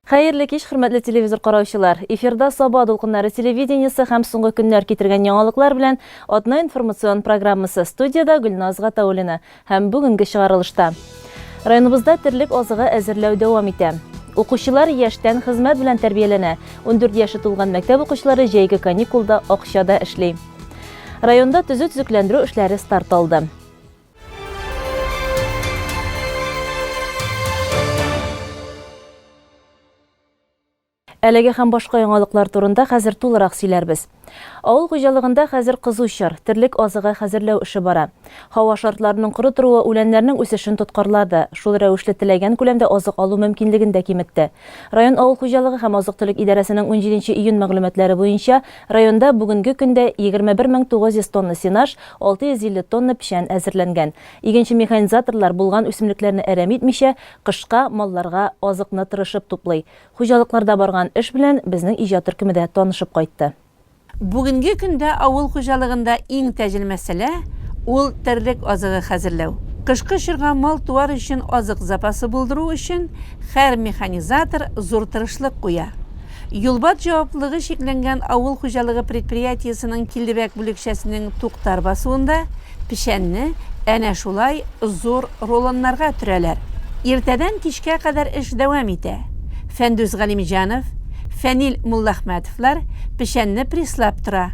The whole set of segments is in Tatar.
Хәерле кич, хөрмәтле телевизор караучылар. Эфирда Саба дулкыннары телевидениесе һәм соңгы көннәр китергән яңалыклар белән атна информацион программасы. Студиядә Гөлназ Гатауллина һәм бүгенге чыгарылышта. Районыбызда терлек азыгы әзерләү дәвам итә. Укучылар яшьтән хезмәт белән тәрбияләнә. 14 яше тулган мәктәп укучылары җәйге каникулда акчада эшли. Районда төзү-төзекләндерү эшләре старт алды. Әлеге һәм башка яңалыклар турында хәзер тулырак сөйләрбез. Авыл хуҗалыгында хәзер кызу чор, терлек азыгы хәзерләү эше бара. Һава шартларының коры торуы үләннәрнең үсешен тоткарлады, шул рәвешле теләгән күләмдә азык алу мөмкинлеген дә киметте. Район авыл хуҗалыгы һәм азык-төлек идарәсенең унҗиденче июнь мәгълүматлары буенча, районда бүгенге көндә 21900 тонна сенаж, 650 тонна печән әзерләнгән. Игенче-механизаторлар булган үсемлекләрне әрәм итмичә, кышка малларга азыкны тырышып туплый. Хуҗалыкларда барган эш белән безнең иҗат төркеме дә танышып кайтты. Бүгенге көндә авыл хуҗалыгында иң тәҗел мәсьәлә, ул терлек азыгы хәзерләү. Кышкы чорга мал-туар өчен азык запасы булдыру өчен һәр механизатор зур тырышлык куя. Юлбат җаваплылыгы чикләнгән авыл хуҗалыгы предприятиесенең Килдебәк бүлекчәсенең Туктар басуында печәнне әнә шулай зур рулоннарга төрәләр. Иртәдән кичкә кадәр эш дәвам итә. Фәндүс Галимҗанов, Фәнил Муллахмәтовлар печәнне пресслап тора.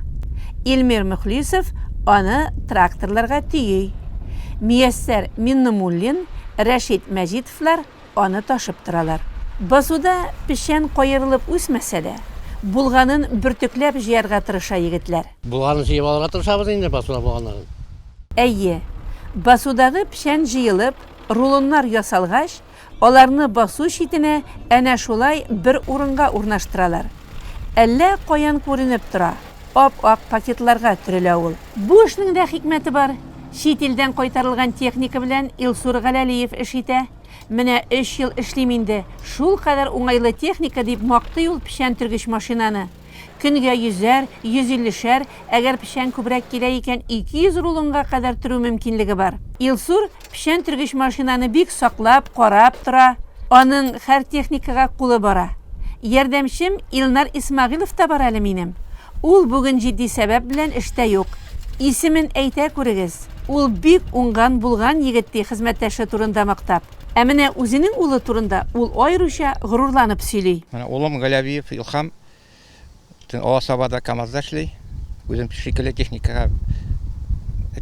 Илмир Мөхлисов аны тракторларга төйи. Мияссәр Миннемуллин, Рәшит Мәҗитовлар Аны ташып торалар. Басуда печән каерылып үсмәсә дә, булганын бөртекләп җыярга тырыша егетләр. Булганын җыеп алырга тырышабыз инде, басуда булганнарын. Әйе, басудагы печән җыелып, рулоннар ясалгач, аларны басу читенә әнә шулай бер урынга урнаштыралар. Әллә каян күренеп тора, ап-ак пакетларга төрелә ул. Бу эшнең дә хикмәте бар. Чит илдән кайтарылган техника белән Илсур Галәлиев эш итә. Менә өч ел эшлим инде, шулкадәр уңайлы техника, дип мактый ул печән төргеч машинаны. Көнгә йөзәр, йөзиллешәр, әгәр печән күбрәк килә икән, 200 рулонга кадәр төрү мөмкинлеге бар. Илсур печән төргеч машинаны бик саклап, карап тора. Аның һәр техникага кулы бара. Ярдәмчем Илнар Исмәгыйлов та бар әле минем. Ул бүген җитди сәбәп белән эштә юк. Исемен әйтә күрегез. Ул бик уңган-булган егет, ди хезмәттәше турында мактап. Ә менә үзенең улы турында ул аеруча горурланып сөйли. Менә улым Галәвиев Илһам Аласабада КАМАЗда эшли. Үзем шикелле техникага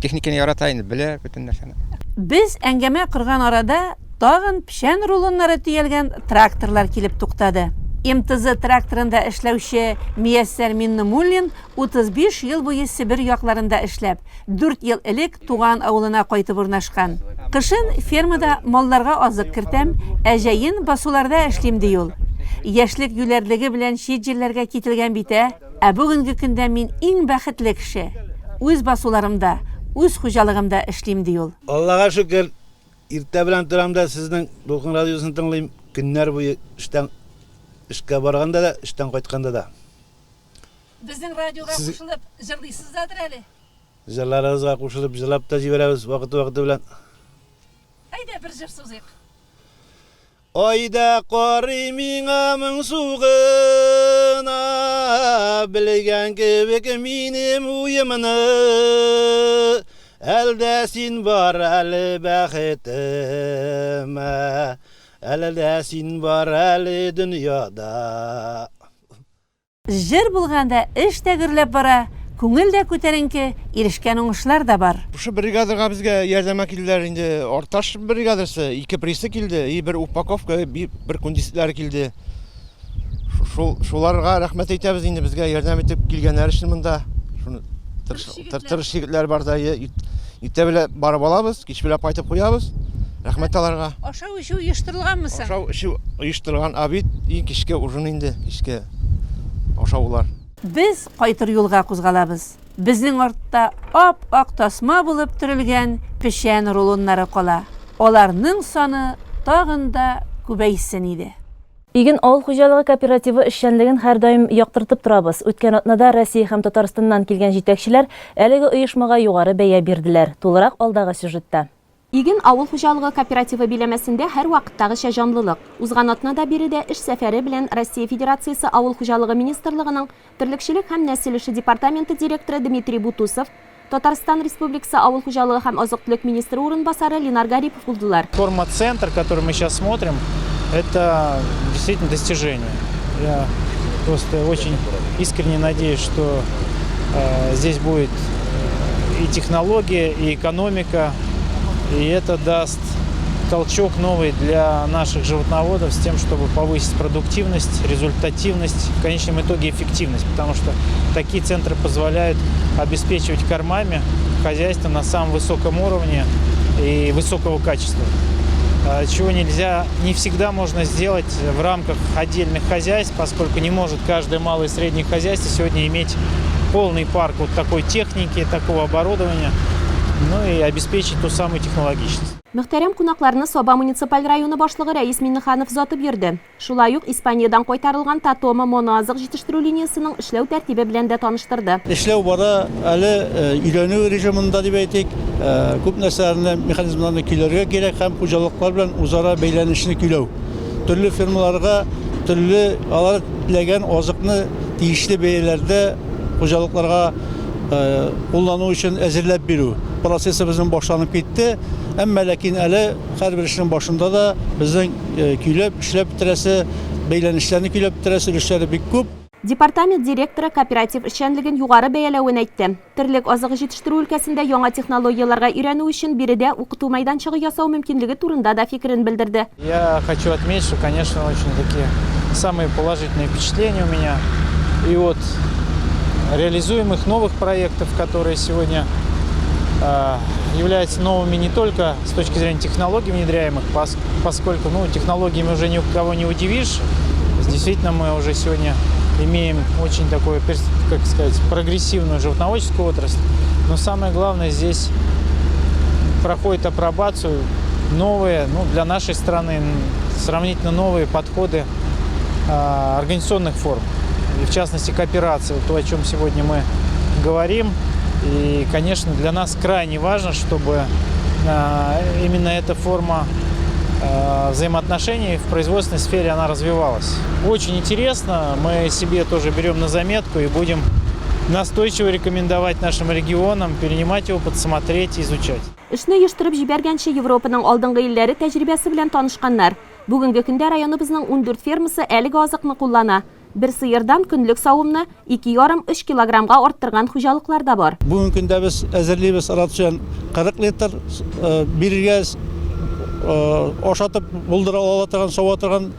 техниканы ярата инде, белә бөтен нәрсәне. Без әңгәмә корган арада тагын печән рулоннары төялгән тракторлар килеп туктады. МТЗ тракторында эшләүче Мияссәр Миннемуллин 35 ел буе Себер якларында эшләп, дүрт ел элек туган авылына кайтып урнашкан. Кышын фермада малларга азык кертәм, ә җәен басуларда эшлим, ди ул. Яшьлек юләрлеге белән чит җирләргә кителгән бит, ә? Ә бүгенге көндә мин иң бәхетле кеше. Үз басуларымда, үз хуҗалыгымда эшлим, ди ул. Аллага шөкер, иртә белән торам да сезнең Дулкын радиосын тыңлыйм, көннәр буе эштән эшкә барганда да, эштән кайтканда да. Безнең радиога кушылып җырлыйсыздадыр әле? Җырларыгызга кушылып җырлап та җибәрәбез вакыты-вакыты белән. Әйдә, бер җыр сузыйк. Айда карый миңа моңсу гына, Белгән кебек минем уемны. Әлдә син бар әле бәхетемә, Әле дә син бар әле дөньяда. Җыр булганда эш тә гөрләп бара, күңел дә күтәренке, ирешкән уңышлар да бар. Шушы бригадага безгә ярдәмгә килделәр инде. Арташ бригадасы, ике присы килде, и бер упаковка, бер күндисләр килде. Шул шуларга рәхмәт әйтәбез инде безгә ярдәм итеп килгәннәр өчен монда. Шуны тырыш егетләр бар да, иртә белән барып алабыз, кич белән кайтып куябыз. Рәхмәт аларга. Ашау-эчү оештырылганмы соң? Ашау-эчү оештырылган, обед и кичке ужин инде, кичке ашаулар. Без кайтыр юлга кузгалабыз. Безнең артта ап-ак тасма булып төрелгән печән рулоннары кала. Аларның саны тагын да күбәйсен иде. Иген авыл хуҗалыгы кооперативы эшчәнлеген һәрдаим яктыртып торабыз. Үткән атнада Россия һәм Татарстаннан килгән җитәкчеләр әлеге оешмага югары бәя бирделәр. Тулырак алдагы сюжетта. Иген авыл хуҗалыгы кооперативы биләмәсендә һәрвакыттагыча җанлылык. Узган атнада биредә эш сәфәре белән Россия Федерациясе Авыл хуҗалыгы министрлыгының Терлекчелек һәм нәсел эше департаменты директоры Дмитрий Бутусов, Татарстан Республикасы Авыл хуҗалыгы һәм азык-төлек министры урынбасары Ленар Гарипов булдылар. Кормоцентр, который мы сейчас смотрим, это действительно достижение. Я просто очень искренне надеюсь, что здесь будет и технология, и экономика, и это даст толчок новый для наших животноводов с тем, чтобы повысить продуктивность, результативность, в конечном итоге эффективность, потому что такие центры позволяют обеспечивать кормами хозяйство на самом высоком уровне и высокого качества. Чего нельзя, не всегда можно сделать в рамках отдельных хозяйств, поскольку не может каждое малое и среднее хозяйство сегодня иметь полный парк вот такой техники, такого оборудования, ну и обеспечить ту самую технологичность. Мөхтәрәм кунакларны Саба муниципаль районы башлыгы Рәис Миннеханов озатып йөрде. Шулай ук Испаниядән кайтарылган Татома моноазык җитештерү линиясенең эшләү тәртибе белән дә таныштырды. Эшләү бара, әле өйрәнү режимында дип әйтик. Күп нәрсәләрне, механизмнарны көйләргә кирәк һәм хуҗалыклар белән үзара бәйләнешне көйләү. Төрле фирмаларга төрле алар теләгән азыкны тиешле бәяләрдә хуҗалыкларга куллану өчен әзерләп бирү процессы безнең башланып китте. Әмма ләкин әле һәрбер эшнең башында да безнең көйләп, эшләп бетерәсе, бәйләнешләрне көйләп бетерәсе өлешләре бик күп. Департамент директоры кооператив эшчәнлеген югары бәяләвен әйтте. Терлек азыгы җитештерү өлкәсендә яңа технологияләргә өйрәнү өчен биредә укыту мәйданчыгы ясау мөмкинлеге турында да фикерен белдерде. Я хочу отметить, что, конечно, очень такие самые положительные впечатления у меня и от реализуемых новых проектов, которые сегодня являются новыми не только с точки зрения технологий внедряемых, поскольку, ну, технологиями уже никого не удивишь. Действительно, мы уже сегодня имеем очень такую, как сказать, прогрессивную животноводческую отрасль. Но самое главное, здесь проходит апробацию новые, ну, для нашей страны сравнительно новые подходы организационных форм. И в частности, кооперация, то, о чем сегодня мы говорим. И, конечно, для нас крайне важно, чтобы именно эта форма взаимоотношений в производственной сфере она развивалась. Очень интересно, мы себе тоже берем на заметку и будем настойчиво рекомендовать нашим регионам перенимать опыт, смотреть, изучать. Эшне оештырып җибәргәнче Европаның алдынгы илләре тәҗрибәсе белән танышканнар. Бүгенге көндә районыбызның 14 фермасы әлеге азыкны куллана. Бер сыердан көнлек савымны 2,5-3 килограммга арттырган хуҗалыклар да бар. Бүгенге көндә без әзерлибез рацион 40 литр бирергә ашатып булдыра ала торган, сава торган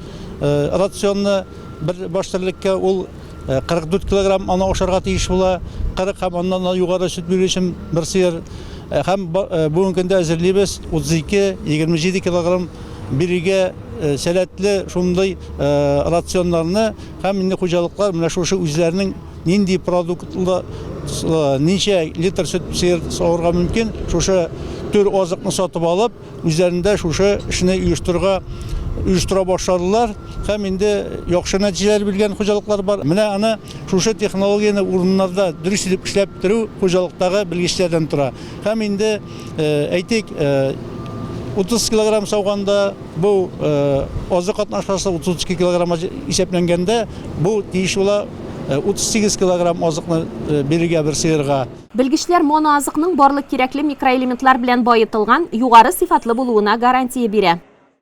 рационны бер баш терлеккә ул 44 килограмм аны ашарга тиеш була. 40 һәм аннан да югары сөт бирү өчен бер сыер. Һәм бүгенге көндә әзерлибез 32-27 килограмм бирергә сәләтле шундый рационнарны һәм инде хуҗалыклар менә шушы үзләренең нинди продуктлы ничә литр сөт сыер савырга мөмкин, шушы төр азыкны сатып алып, үзләрендә шушы эшне оештырырга оештыра башладылар һәм инде яхшы нәтиҗәләр биргән хуҗалыклар бар. Менә аны шушы технологияне урыннарда дөрес итеп эшләп бетерү хуҗалыктагы белгечләрдән тора. Һәм инде әйтик, 30 килограмм сауганда бу азык катнашмасы 32 килограмм исәпләнгәндә, бу тиеш була 38 килограмм азыкны бирергә бер сыерга. Белгечләр моноазыкның барлык кирәкле микроэлементлар белән баетылган, югары сыйфатлы булуына гарантия бирә.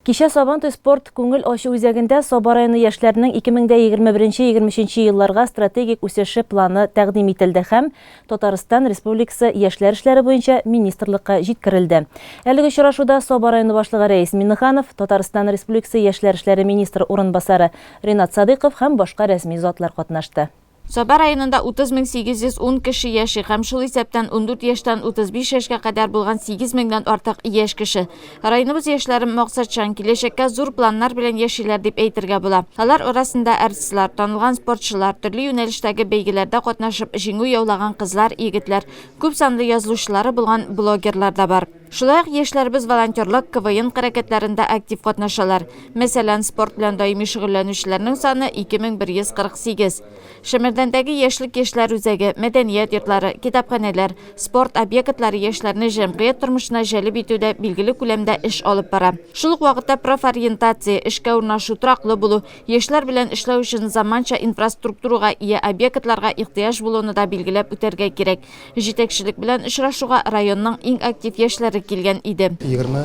Кичә Сабантуй спорт күңел ачу үзәгендә Саба районы яшьләренең 2021-23 елларга стратегик үсеше планы тәкъдим ителде һәм Татарстан Республикасы Яшьләр эшләре буенча министрлыкка җиткерелде. Әлеге очрашуда Саба районы башлыгы Рәис Миннеханов, Татарстан Республикасы Яшьләр эшләре министры урынбасары Ринат Садыйков һәм башка рәсми затлар катнашты. Саба районында 30 810 кеше яши һәм шул исәптән 14 яшьтән 35 яшькә кадәр булган 8 меңнән артык яшь кеше. Районыбыз яшьләре максатчан, киләчәккә зур планнар белән яшиләр дип әйтергә була. Алар арасында артистлар, танылган спортчылар, төрле юнәлештәге бәйгеләрдә катнашып җиңү яулаган кызлар, егетләр, күп санлы язылучылары булган блогерлар да бар. Шулай ук яшьләребез волонтерлык, КВН хәрәкәтләрендә актив катнашалар. Мәсәлән, спорт белән даими шөгыльләнүчеләрнең саны 2148. Шәмәрдән Шәмәрдәндәге Яшьлек яшьләр үзәге, мәдәният йортлары, китапханәләр, спорт объектлары яшьләрне җәмгыять тормышына җәлеп итүдә билгеле күләмдә эш алып бара. Шул ук вакытта профориентация, эшкә урнашу, тораклы булу, яшьләр белән эшләү өчен заманча инфраструктурага ия объектларга ихтыяҗ булуны да билгеләп үтәргә кирәк. Җитәкчелек белән очрашуга районның иң актив яшьләре килгән иде. 21,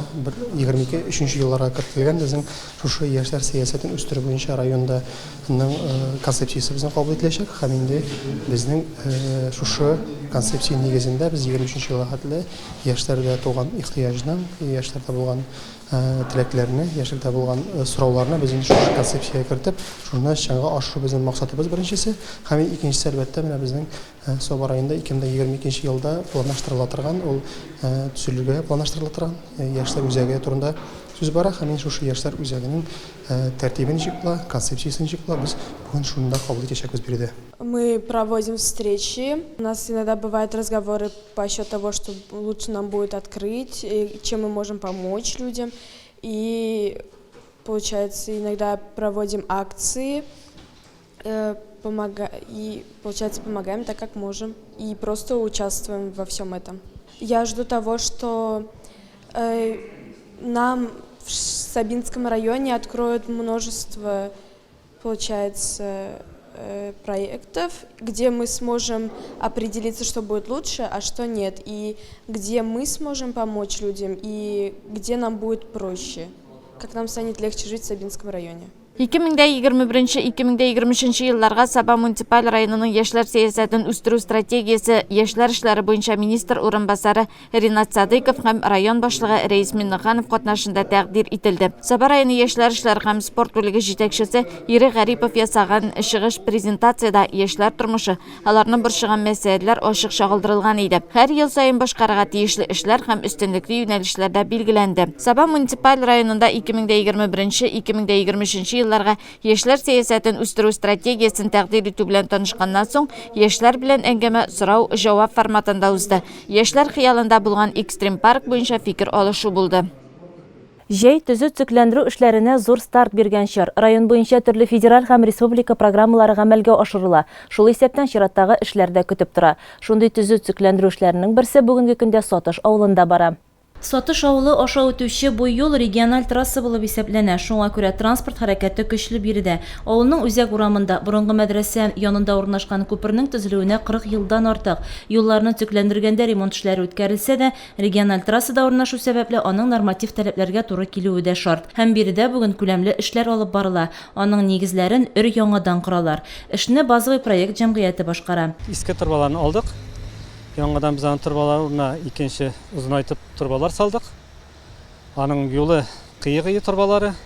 22, өченче елларга кертелгән безнең шушы яшьләр сәясәтен үстерү буенча районда ның концепциясе безнең кабул ителәчәк һәм инде безнең шушы концепция нигезендә без 23 нче елга хәтле яшьләрдә туган ихтыяҗның, яшьләрдә булган теләкләрне, яшьләрдә булган сорауларны без инде шушы концепциягә кертеп, шуны чынга ашыру безнең максатыбыз беренчесе. Һәм икенчесе, әлбәттә, менә безнең Саба районында 2022 нче елда планлаштырыла торган, ул төзелергә планлаштырыла торган яшьләр үзәге турында сүз бара. Һәм инде шушы яшьләр үзәгенең тәртибе ничек була, концепциясе ничек була, без бүген шуны да кабул итәчәкбез биредә. Мы проводим встречи, у нас иногда бывают разговоры по счету того, что лучше нам будет открыть, чем мы можем помочь людям. И получается, иногда проводим акции, помога и, получается, помогаем так, как можем. И просто участвуем во всем этом. Я жду того, что э, нам в Сабинском районе откроют множество, получается, э, проектов, где мы сможем определиться, что будет лучше, а что нет, и где мы сможем помочь людям, и где нам будет проще, как нам станет легче жить в Сабинском районе. 2021-2023 елларга Саба муниципаль районының яшьләр сәясәтен үстерү стратегиясе яшьләр эшләре буенча министр урынбасары Ринат Садыйков һәм район башлыгы Рәис Миннеханов катнашында тәкъдир ителде. Саба районы яшьләр эшләре һәм спорт бүлеге җитәкчесе Ирек Гарипов ясаган чыгыш презентациядә яшьләр тормышы, Аларны борчыган мәсьәләләр ачык чагылдырылган иде. Һәр ел саен башкарырга тиешле эшләр һәм өстенлекле юнәлешләр дә билгеләнде. Саба муниципаль районында 2021-2023 елларга яшьләр сәясәтен үстерү стратегиясен тәкъдир итү белән танышканнан соң, яшьләр белән әңгәмә сорау-җавап форматында узды. Яшьләр хыялында булган экстрим-парк буенча фикер алышу булды. Җәй, төзү-төзекләндерү эшләренә зур старт биргән чор. Район буенча төрле федераль һәм республика программалары гамәлгә ашырыла, шул исәптән чираттагы эшләр дә көтеп тора. Шундый төзү-төзекләндерү эшләренең берсе бүгенге көндә Сатыш авылында бара. Сатыш авылы аша үтүче бу юл региональ трасса булып исәпләнә, шуңа күрә транспорт хәрәкәте көчле биредә. Авылның үзәк урамында, борынгы мәдрәсә янында урнашкан күпернең төзелүенә 40 елдан артык. Юлларны төзекләндергәндә ремонт эшләре үткәрелсә дә, Региональ трассада урнашу сәбәпле, аның норматив таләпләргә туры килүе дә шарт. Һәм биредә бүген күләмле эшләр алып барыла, аның нигезләрен өр-яңадан коралар. Эшне Базовый проект җәмгыяте башкара. Иске торбаларны алдык. Яңадан без аның торбалары урынына икенче озынайтып торбалар салдык. Аның юлы кыек-ие торбалары.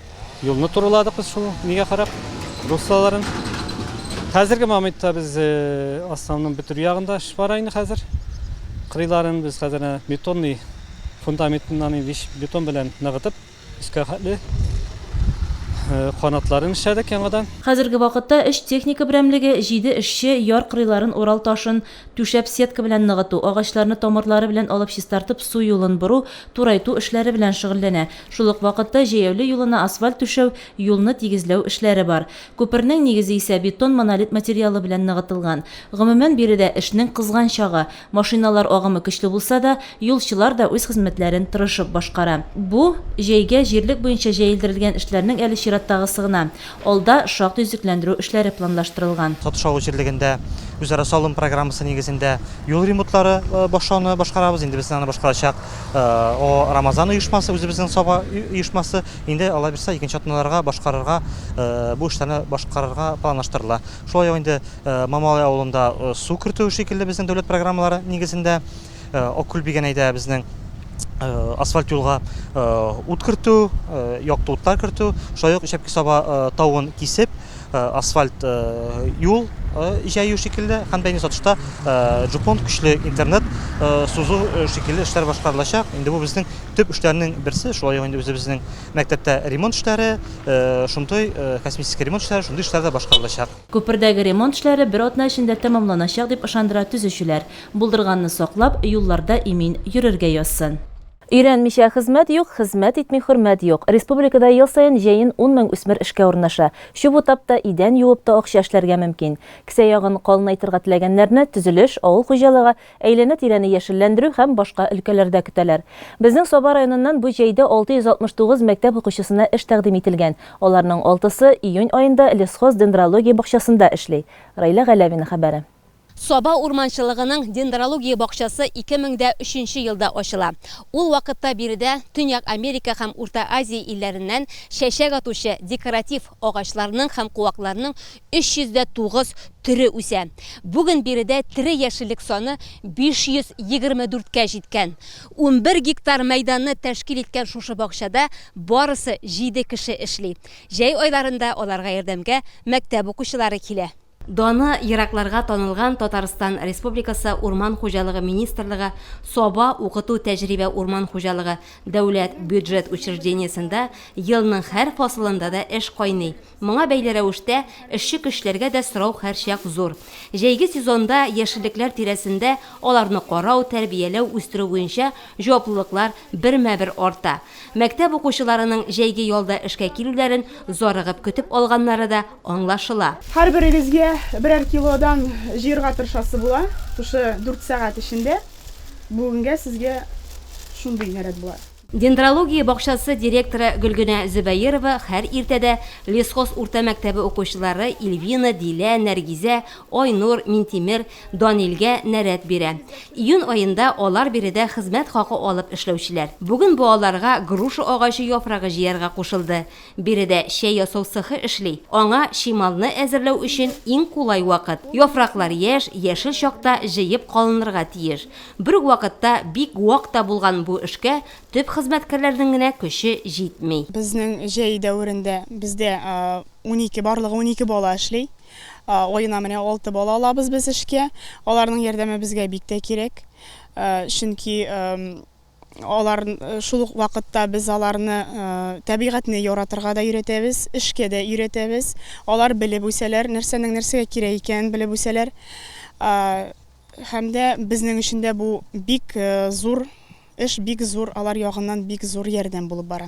Юлны турыладык без шул нигә карап, руслаларын. Хәзерге моментта без основном бетерү ягында эш бара инде хәзер. Кырыйларын без хәзер бетонный фундаментыннан инде бетон белән ныгытып, өскә хәтле канатларын эшләдек яңадан. Хәзерге вакытта өч техника берәмлеге, җиде эшче яр кырыйларын Урал ташын түшәп сетка белән ныгыту, агачларны тамырлары белән алып чистартып су юлын бору, турайту эшләре белән шөгыльләнә. Шул ук вакытта җәяүле юлына асфальт түшәү, юлны тигезләү эшләре бар. Күпернең нигезе исә бетон-монолит материалы белән ныгытылган. Гомумән, биредә эшнең кызган чагы. Машиналар агымы көчле булса да, юлчылар да үз хезмәтләрен тырышып башкара. Бу, җәйгә җирлек буенча җәелдерелгән эшләрнең әле чираттагысы гына. Алда шактый төзекләндерү эшләре планлаштырылган. Сатыш авыл җирлегендә үзара салым программасы нигезендә юл ремонтлары башлауны башкарабыз. Инде безнең аны башкарачак О Рамазан оешмасы, үзебезнең Саба оешмасы. Инде Алла бирса, икенче атналарга башкарырга бу эшләрне башкарырга планлаштырыла. Шулай ук инде Мамалай авылында су кертү шикелле безнең дәүләт программалары нигезендә Аккүл Бигәнәйдә безнең асфальт юлга ут кертү, якты утлар кертү, шулай ук Шәпки Саба тавын кисеп, асфальт юл җәю шикелле һәм дә инде сатышта джупон көчле интернет сузу шикелле эшләр башкарылачак. Инде бу безнең төп эшләрнең берсе, шулай ук инде үзебезнең мәктәптә ремонт эшләре, шундый косметический ремонт эшләре, шундый эшләр дә башкарылачак. Күпердәге ремонт эшләре бер атна эчендә тәмамланачак, дип ышандыра төзүчеләр. Булдырганны саклап, юлларда имин йөрергә язсын. Өйрәнмичә хезмәт юк, хезмәт итми хөрмәт юк. Республикада ел саен җәен 10 мең үсмер эшкә урнаша. Чүп утап та, идән юып та акча эшләргә мөмкин. Кесә ягын калынайтырга теләгәннәрне төзелеш, авыл хуҗалыгы, әйләнә-тирәне яшелләндерү һәм башка өлкәләрдә көтәләр. Безнең Саба районыннан бу җәйдә 669 мәктәп укучысына эш тәкъдим ителгән. Аларның алтысы июнь аенда Лесхоз дендрология бакчасында эшли. Раилә Галәвина хәбәре. Саба урманчылыгының дендрология бакчасы 2003 нче елда ачыла. Ул вакытта биредә Төньяк Америка һәм Урта Азия илләреннән чәчәк атучы декоратив агачларның һәм куакларның 309 төре үсә. Бүген биредә тере яшеллек саны 524 кә җиткән. 11 гектар мәйданны тәшкил иткән шушы бакчада барысы җиде кеше эшли. Җәй айларында аларга ярдәмгә мәктәп укучылары килә. Даны еракларга танылган Татарстан Республикасы Урман хуҗалыгы министрлыгы Саба укыту-тәҗрибә урман хуҗалыгы дәүләт бюджет учреждениесендә елның һәр фасылында да эш кайный. Моңа бәйле рәвештә, эшче көчләргә дә сорау һәрчак зур. Җәйге сезонда яшеллекләр тирәсендә аларны карау, тәрбияләү, үстерү буенча җаваплылыклар бермә-бер арта. Мәктәп укучыларының җәйге ялда эшкә килүләрен зарыгып көтеп алганнары да аңлашыла. Һәрберегезгә берәр килодан җыерга тырышасы була, шушы дүрт сәгать эчендә. Бүгенгә сезгә шундый нәрәт була. Дендрология бакчасы директоры Гөлгенә Зөбәерова һәр иртәдә Лесхоз урта мәктәбе укучылары Ильвина, Дилә, Нәргизә, Айнур, Минтимер, Данилгә нәрәт бирә. Июнь аенда алар биредә хезмәт хакы алып эшләүчеләр. Бүген балаларга груша агачы яфрагы җыярга кушылды. Биредә чәй ясау цехы эшли. Аңа чималны әзерләү өчен иң кулай вакыт. Яфраклар яшь, яшел чакта җыеп калынырга тиеш. Бер үк вакытта бик вак та булган бу эшкә төп хезмәткәрләрнең генә көче җитми. Безнең җәй дәверендә бездә 12, барлыгы 12 бала эшли. Аена менә алты бала алабыз без эшкә. Аларның ярдәме безгә бик тә кирәк. Чөнки алар шул ук вакытта без аларны табигатьне яратырга да өйрәтәбез, эшкә дә өйрәтәбез. Алар белеп үсәләр, нәрсәнең нәрсәгә кирәк икәнен белеп үсәләр. Һәм дә безнең өчен дә бу бик зур эш, бик зур, алар ягыннан бик зур ярдәм булып бара.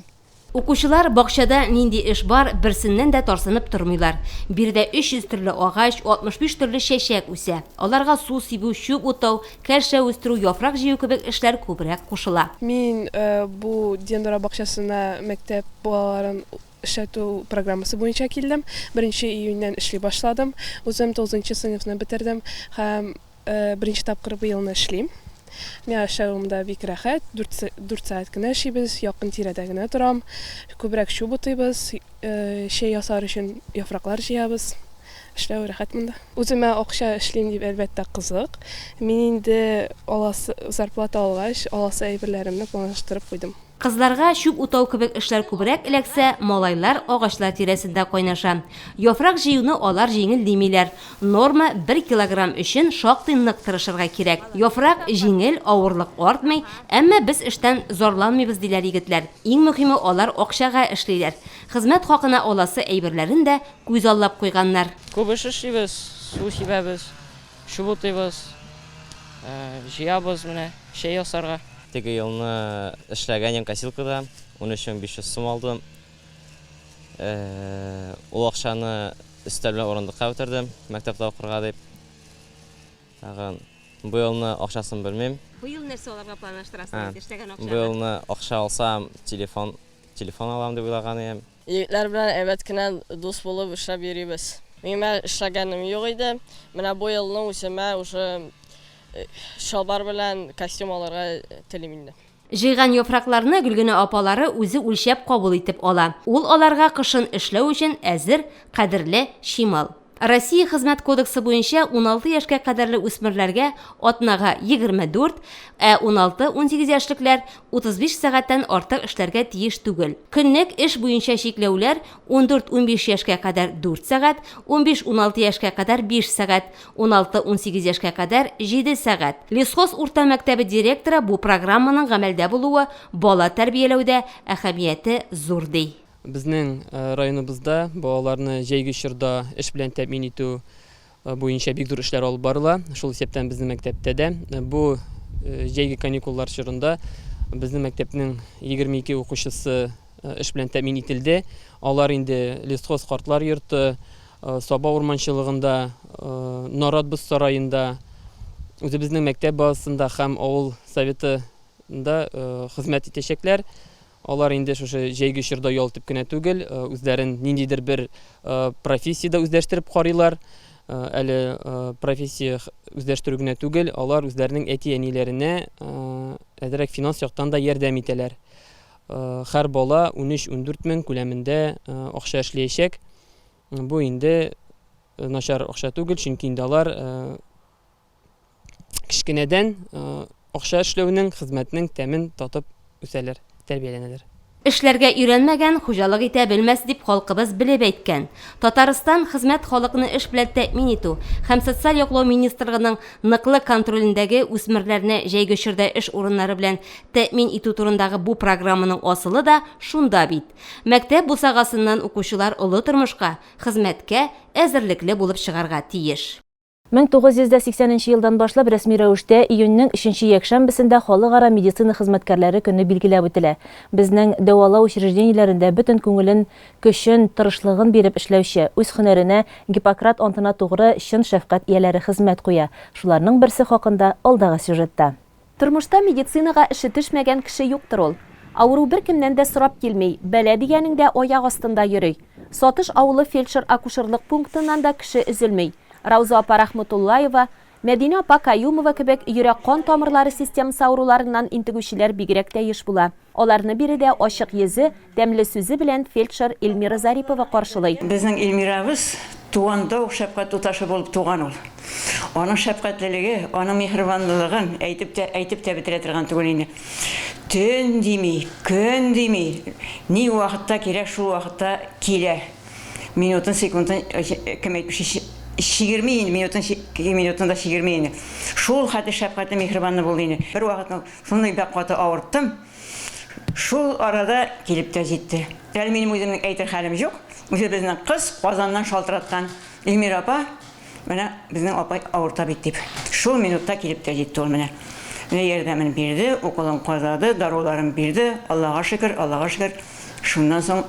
Укучылар бакчада нинди эш бар, берсеннән дә тарсынып тормыйлар. Биредә 300 төрле агач, 65 төрле чәчәк үсә. Аларга су сибү, чүп утау, кәлшә үстерү, яфрак җыю кебек эшләр күбрәк кушыла. Мин бу Дендра бакчасына мәктәп балаларын эшләтү программасы буенча килдем. Беренче июньнән эшли башладым. Үзем тугызынчы сыйныфны бетердем һәм Беренче тапкыр быелны эшлим. Миңа эшләвем дә бик рәхәт. 4 сәгать кенә эшлибез, якын тирәдә генә торам. Күбрәк чүп утыйбыз, чәй ясар өчен яфраклар җыябыз. Эшләве рәхәт монда. Үземә акча эшлим дип, әлбәттә, кызык. Мин инде аласы, зарплата алгач, аласы әйберләремне планлаштырып куйдым. Кызларга чүп утау кебек эшләр күбрәк эләксә, малайлар агачлар тирәсендә кайнаша. Яфрак җыюны алар җиңел димиләр. Норма бер килограмм өчен шактый нык тырышырга кирәк. Яфрак җиңел, авырлык артмый, әмма без эштән зарланмыйбыз, диләр егетләр. Иң мөһиме, алар акчага эшлиләр. Хезмәт хакына аласы әйберләрен дә күзаллап куйганнар. Күп эш эшлибез, су сибәбез, чүп утыйбыз, җыябыз менә чәй ясарга. Теге елны эшләгән идем косилкада, 13500 сум алдым. Ул акчаны өстәл белән урындыкка бетердем, мәктәптә укырга дип. Тагын бу елны акчасын белмим. Быел нәрсә алырга планлаштырасың инде эшләгән акчага? Бу елны акча алсам, телефон, телефон алам дип уйлаган идем. Егетләр белән әйбәт кенә дус булып эшләп йөрибез. Минем әле эшләгәнем юк иде. Менә бу елны үземә уже чалбар белән костюм алырга телим инде. Җыйган яфракларны Гөлгенә апалары үзе үлчәп кабул итеп ала. Ул аларга кышын эшләү өчен әзер, кадерле чимал. Россия Хезмәт кодексы буенча 16 яшькә кадәрле үсмерләргә атнага 24, ә 16-18 яшьлекләр 35 сәгатьтән артык эшләргә тиеш түгел. Көнлек эш буенча чикләүләр 14-15 яшькә кадәр 4 сәгать, 15-16 яшькә кадәр 5 сәгать, 16-18 яшькә кадәр 7 сәгать. Лесхоз урта мәктәбе директоры бу программаның гамәлдә булуы бала тәрбияләүдә әһәмияте зур ди. Безнең районыбызда балаларны җәйге чорда эш белән тәэмин итү буенча бик зур эшләр алып барыла. Шул исәптән безнең мәктәптә дә. Бу җәйге каникуллар чорында Безнең мәктәпнең 22 укучысы эш белән тәэмин ителде. Алар инде Лесхоз картлар йорты, Саба урманчылыгында, Нарат боз сараенда, үзебезнең мәктәп базасында һәм авыл советында хезмәт итәчәкләр. Алар инде шушы җәйге чорда ял итеп кенә түгел, үзләрен ниндидер бер профессия дә үзләштереп карыйлар. Әле профессия үзләштерү генә түгел, алар үзләренең әти-әниләренә әзрәк финанс яктан да ярдәм итәләр. Һәр бала 13-14 мең күләмендә акча эшләячәк. Бу инде начар акча түгел, чөнки инде алар кечкенәдән акча эшләүнең, хезмәтнең тәмен татып үсәләр, тәрбияләнәләр. Эшләргә өйрәнмәгән, хуҗалык итә белмәс, дип халкыбыз белеп әйткән. Татарстан Хезмәт халыкны эш белән тәэмин итү һәм социаль яклау министрлыгының ныклы контролендәге үсмерләрне җәйге чорда эш урыннары белән тәэмин итү турындагы бу программаның асылы да шунда бит. Мәктәп бусагасыннан укучылар олы тормышка, хезмәткә әзерлекле булып чыгарга тиеш. 1980 нче елдан башлап рәсми рәвештә июньнең өченче якшәмбесендә Халыкара медицина хезмәткәрләре көне билгеләп үтелә. Безнең дәвалау учреждениеләрендә бөтен күңелен, көчен, тырышлыгын биреп эшләүче, үз һөнәренә, Гиппократ антына тугры чын шәфкать ияләре хезмәт куя. Шуларның берсе хакында алдагы сюжетта. Тормышта медицинага эше төшмәгән кеше юктыр ул. Авыру беркемнән дә сорап килми, бәла дигәнең дә аяк астында йөри. Сатыш авылы фельдшер-акушерлык пунктыннан да кеше өзелми. Рауза апа Рахмутуллаева, Мәдинә апа Каюмова кебек йөрәк-кан тамырлары системасы авыруларыннан интегүчеләр бигрәк тә еш була. Аларны биредә ачык йөзе, тәмле сүзе белән фельдшер Эльмира Зарипова каршылый. Безнең Эльмирабыз туганда ук шәфкать туташы булып туган ул. Аның шәфкатьлелеге, аның миһербанлылыгын әйтеп тә, әйтеп тә бетерә торган түгел инде. Төн дими, көн дими, ни вакытта кирәк, шул вакытта килә. Минутын, секундын, кем әйтмешли, чигерми инде, минутын, минутын да чигерми инде. Шул хәтле шәфкатьле, миһербанлы булды инде. Бервакытны Шундый бик каты авырттым. Шул арада килеп тә җитте. Әле минем үземнең әйтер хәлем юк. Үзебезнең кыз Казаннан шалтыраткан. Эльмира апа, менә безнең апай авырта бит дип. Шул минутта килеп тә җитте ул менә. Менә ярдәмен бирде, уколын кадады, даруларын бирде. Аллага шөкер, Аллага шөкер. Шуннан соң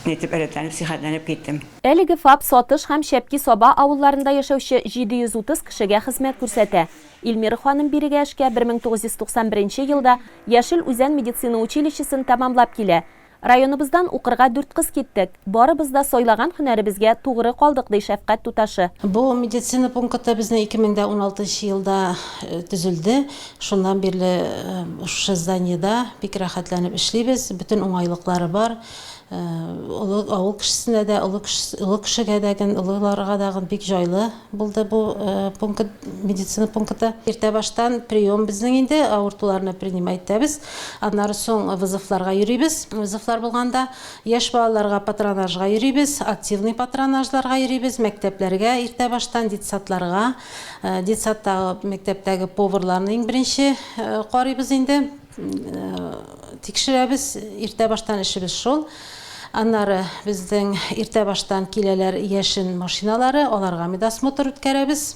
нитеп рәтләнеп, сихәтләнеп киттем. Әлеге ФАП Сатыш һәм Чәпки-Саба авылларында яшәүче 730 кешегә хезмәт күрсәтә. Эльмира ханым бирегә эшкә 1991 елда Яшел Үзән медицина училищесын тәмамлап килә. Районыбыздан укырга дүрт кыз киттек, барыбыз да сайлаган һөнәребезгә тугры калдык, ди шәфкать туташы. Бу медицина пункты безнең 2016 елда төзелде. Шуннан бирле шушы зданиедә бик рәхәтләнеп эшлибез. Бөтен уңайлыклары бар. Олы авыл кешесенә дә, олы олы кешегә дә, олыларга да бик җайлы булды бу пункт, медицина пункты. Иртә баштан прием безнең инде, авыртуларны принимать итәбез. Аннары соң вызовларга йөрибез. Вызовлар булганда яшь балаларга патронажга йөрибез, активный патронажларга йөрибез, мәктәпләргә иртә баштан, детсадларга. Детсадтагы, мәктәптәге поварларны иң беренче карыйбыз инде. Тикшерәбез, иртә баштан эшебез шул. Аннары безнең иртә баштан киләләр яшен машиналары, аларга медосмотр үткәрәбез.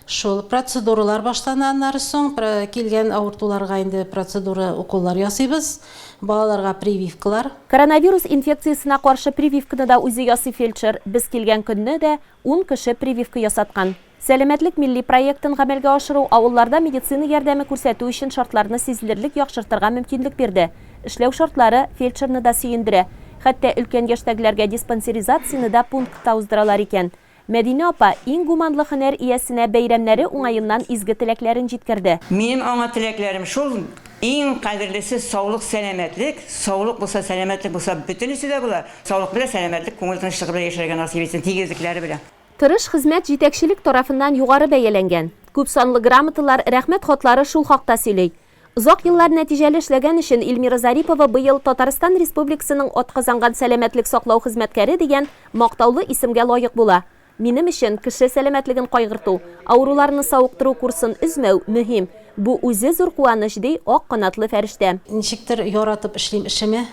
Шул процедуралар башлана аннары соң, килгән авыртуларга инде процедура, уколлар ясыйбыз, балаларга прививкалар. Коронавирус инфекциясенә каршы прививканы да үзе ясый фельдшер. Без килгән көнне дә ун кеше прививка ясаткан. Сәламәтлек милли проектын гамәлгә ашыру авылларда медицина ярдәме күрсәтү өчен шартларны сизелерлек яхшыртырга мөмкинлек бирде. Эшләү шартлары фельдшерны да сөендерә. Хәтта өлкән яшьтәгеләргә диспансеризацияне дә пунктта уздыралар икән. Мәдинә апа иң гуманлы һөнәр иясенә бәйрәмнәре уңаеннан изге теләкләрен җиткерде. Минем аңа теләкләрем шул, иң кадерлесе саулык, сәламәтлек, саулык булса, сәламәтлек булса, бөтенесе дә була. Саулык белән, сәламәтлек, күңел тынычлыгы белән яшәргә насыйп итсен, тигезлекләре белән. Тырыш хезмәт җитәкчелек тарафыннан югары бәяләнгән. Күпсанлы грамоталар, рәхмәт хатлары шул хакта сөйли. Озак еллар нәтиҗәле эшләгән өчен Эльмира Зарипова быел Татарстан Республикасының атказанган сәламәтлек саклау хезмәткәре дигән мактаулы исемгә лаек була. Минем өчен кеше сәламәтлеген кайгырту, авыруларны савыктыру курсын өзмәү мөһим. Бу үзе зур куаныч, ди ак канатлы фәрештә. Ничектер яратып эшлим эшеме.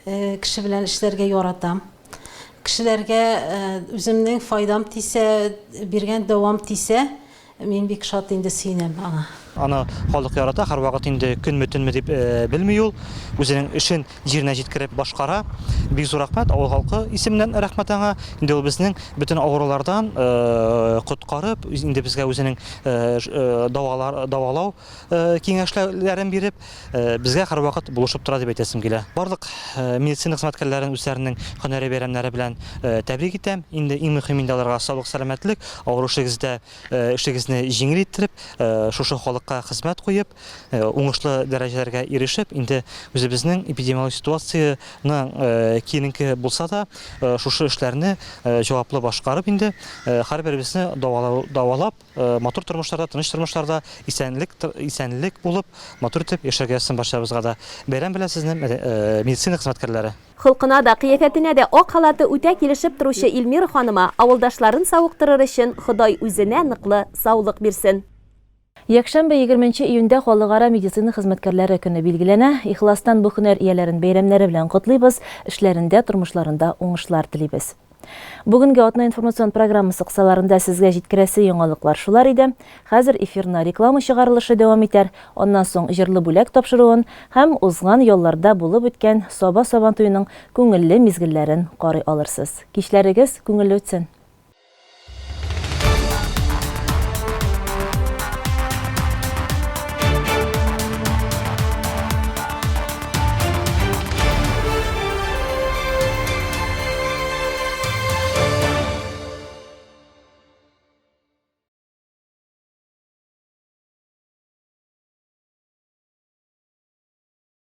Кеше белән эшләргә яратам. Кешеләргә үземнең файдам тисә, биргән дәвам тисә, мин бик шат инде, сөенәм аңа. Аны халык ярата, һәрвакыт инде көнме, төнме дип белми ул. Үзенең эшен җиренә җиткереп башкара. Бик зур рәхмәт, авыл халкы исеменнән рәхмәт аңа. Инде ул безнең бөтен авырулардан коткарып, инде безгә үзенең давалар, давалау киңәшләрен биреп, безгә һәрвакыт булышып тора дип әйтәсем килә. Барлык медицина хезмәткәрләрен үзләренең һөнәри бәйрәмнәре белән тәбрик итәм. Инде иң мөһим инде аларга саулык-сәламәтлек, авыр эшегездә эшегезне җиңел иттереп, шушы халыкка хезмәт куеп, уңышлы дәрәҗәләргә ирешеп, инде үзебезнең эпидемиологик ситуацияне киеренке булса да, шушы эшләрне җаваплы башкарып инде һәрберебезне дәвалап, матур тормышларда, тыныч тормышларда исәнлек, исәнлек булып, матур итеп яшәргә язсын барчабызга да. Бәйрәм белән сезне, медицина хезмәткәрләре! Холкына да, кыяфәтенә дә ак халаты үтә килешеп торучы Эльмира ханыма авылдашларын савыктырыр өчен Ходай үзенә ныклы саулык бирсен. Якшәмбе, егерменче июньдә Халыкара медицина хезмәткәрләре көне билгеләнә. Ихластан бу һөнәр ияләрен бәйрәмнәре белән котлыйбыз, эшләрендә, тормышларында уңышлар телибез. Бүгенге атна информацион программасы кысаларында сезгә җиткерәсе яңалыклар шулар иде. Хәзер эфирны реклама чыгарылышы дәвам итәр, аннан соң җырлы бүләк тапшыруын һәм узган ялларда булып үткән Саба Сабантуеның күңелле мизгелләрен карый алырсыз. Кичләрегез күңелле үтсен!